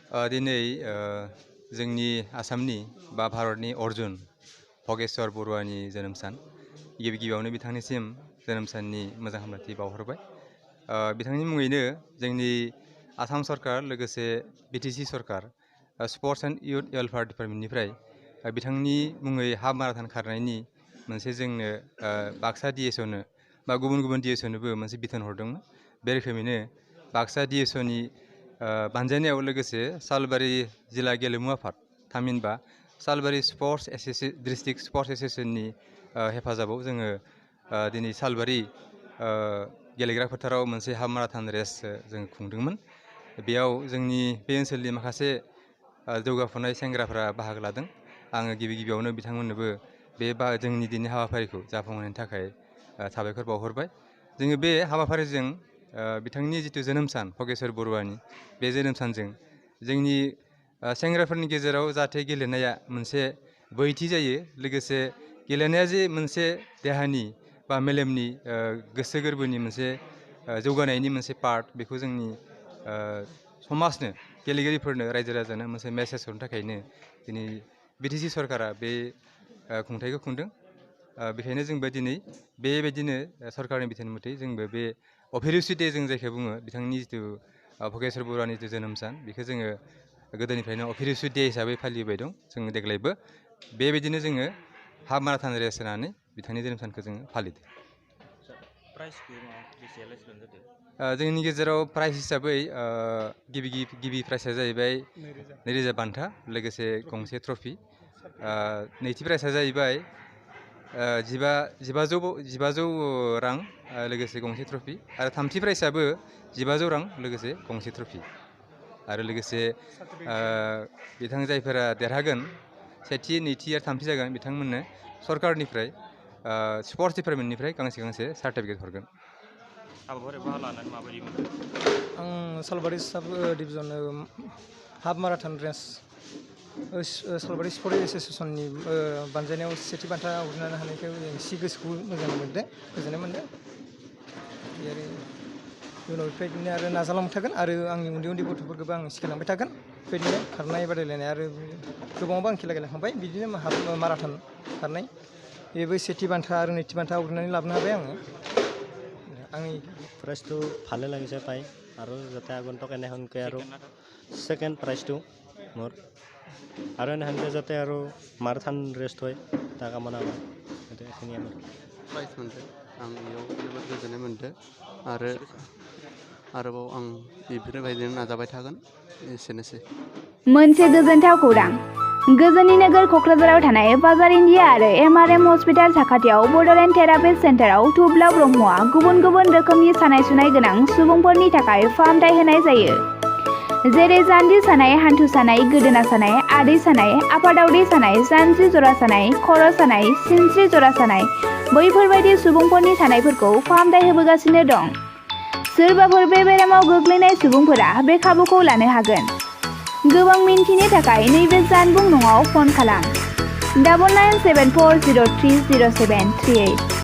दिनै जोंनि आसामनि बा भारतनि अर्जुन भगेश्वर बरुवानि जोनोम सान गिबियावनो बिथांनिसिम जोनोम साननि मोजां हामलायथि बावहरबाय। बिथांनि मुङैनो जोंनि आसाम सरकार लोगोसे बिटिसि सरकार स्पर्ट्स एन्ड इयुथ वेलफेयार डिपार्टमेन्टनिफ्राय बिथांनि मुङै हाफ माराथन खारनायनि मोनसे जोंनो बाक्सा डिएसअनो बा गुबुन गुबुन डिएसअनोबो मोनसे बिथोन हरदोंमोन। बे रोखोमैनो बाक्सा डिएसअनि बानजायनायाव लोगोसे सालबारि जिल्ला गेलेमु आफाद थामहिनबा सालबारि डिस्ट्रिक्ट स्पर्ट्स एसोसिएशननि हेफाजाबाव जोङो दिनै सालबारि गेलेग्रा फोथाराव मोनसे हाफ माराथन रेस जों खुंदोंमोन। बेयाव जोंनि बे ओनसोलनि माखासे जौगाफुनाय सेंग्राफोरा बाहागो लादों। आङो गिबियावनो बिथांमोननोबो जोंनि दिनैनि हाबाफारिखौ जाफुंहोनायनि थाखाय साबायखर बावहरबाय। जोङो बे हाबाफारिजों बिथांनि जिथु जोनोम सान भगेश्वर बरुवानि बे जोनोम सानजों जोंनि सेंग्राफोरनि गेजेराव जाहाथे गेलेनाया मोनसे बोहैथि जायो, लोगोसे गेलेनाया जे मोनसे देहानि बा मेलेमनि गोसो गोरबोनि मोनसे जौगानायनि मोनसे पार्ट, बेखौ जोंनि समाजनो गेलेगिरिफोरनो रायजो राजानो मोनसे मेसेज हरनो थाखायनो दिनै बिटिसि सरकारा बे खुंथायखौ खुंदों। बेखायनो जोंबो दिनै बेबायदिनो सरकारनि बिथोन मथे जोंबो बे अभिरुचि दे जों जायखौ बुङो, बिथांनि जिथु भगेश्वर बरुवानि जिथु जोनोम सान, बेखौ जोङो गोदोनिफ्रायनो अभिरुचि दे हिसाबै फालिबाय दं। जोङो देग्लायबो बेबायदिनो जोङो हाफ माराथन रेस होनानै बिथांनि जोनोम सानखौ जोङो फालिदों। जोंनि गेजेराव प्राइज हिसाबै गिबि प्राइजआ जाहैबाय 2000 बान्था लोगोसे गंसे ट्रफि। नैथि प्राइजआ जाहैबाय 1500 रां लोगोसे गंसे ट्रफि, आरो थामथि प्राइजआबो 1500 रां लोगोसे गंसे ट्रफि। आरो लोगोसे बिथां जायफोरा देरहागोन, सेथि नैथि आरो थामथि जागोन, बिथांमोननो सरकारनिफ्राय स्पर्ट्स डिपार्टमेन्टनिफ्राय गांसे सार्टिफिकेट हरगोन। आं सालबारि साब डिभिजन हाफ माराथन रेस सालबारि स्पर्ट्स एसोसिएशननि बानजायनायाव सेथि बान्था हरनो हानायखौ एसे गोसोखौ मोजां मोनदों, गोजोननाय मोनदों। आरो इयुनाव बेबायदिनो आरो नाजालांबाय थागोन, आरो आंनि उन्दै गथ'फोरखौबो आं सिखायलांबाय थागोन। बेबायदिनो खारनाय बादायलायनाय, आरो गोबाङावबो आं खेला गेलेखांबाय, बिदिनो हाफ माराथन खारनाय, बेबो सेथि बान्था आरो नैथि बान्था आवग्रिनानै लाबोनो हाबाय आङो। आंनि প্ৰাইজটো ভালে লাগিছে পাই, আৰু যাতে আগন্তুক এনেহেনকৈ আৰু ছেকেণ্ড প্ৰাইজটো মোৰ, আৰু এনেহেনকৈ যাতে আৰু মাৰাথন ৰেষ্ট হয় তাৰ কামনা কৰে। এইখিনি আমাৰ प्राइज मोनदों, आं बेयाव जोबोद गोजोननाय मोनदों, आरोबाव आं बेफोरबायदिनो नाजाबाय थागोन। एसेनोसै। मोनसे गोजोनथाव खौरां। गोजोननि नोगोर क'क्राझाराव थानाय बाजार इन्डिया आरो एमआरएम हस्पिटाल साखाथियाव बड'लेण्ड थेरापि सेन्टाराव थुब्ला ब्रह्मआ गुबुन गुबुन रोखोमनि सानाय सुनाय गोनां सुबुंफोरनि थाखाय फाहामथाय होनाय जायो। जेरै जान्जि सानाय, हान्थु सानाय, गोदोना सानाय, आदै सानाय, आफादावदै सानाय, जानजि जरा सानाय, खर' सानाय, सिनस्रि जरा सानाय, बैफोरबायदि सुबुंफोरनि सानायफोरखौ फाहामथाय होबोगासिनो दं। सोरबाफोर बे बेरामाव गोग्लैनाय सुबुंफोरा बे खाबुखौ लानो हागोन। गोबां मिन्थिनो थाखाय नैबे जानबुं नङाव फन खालाम 9974030738।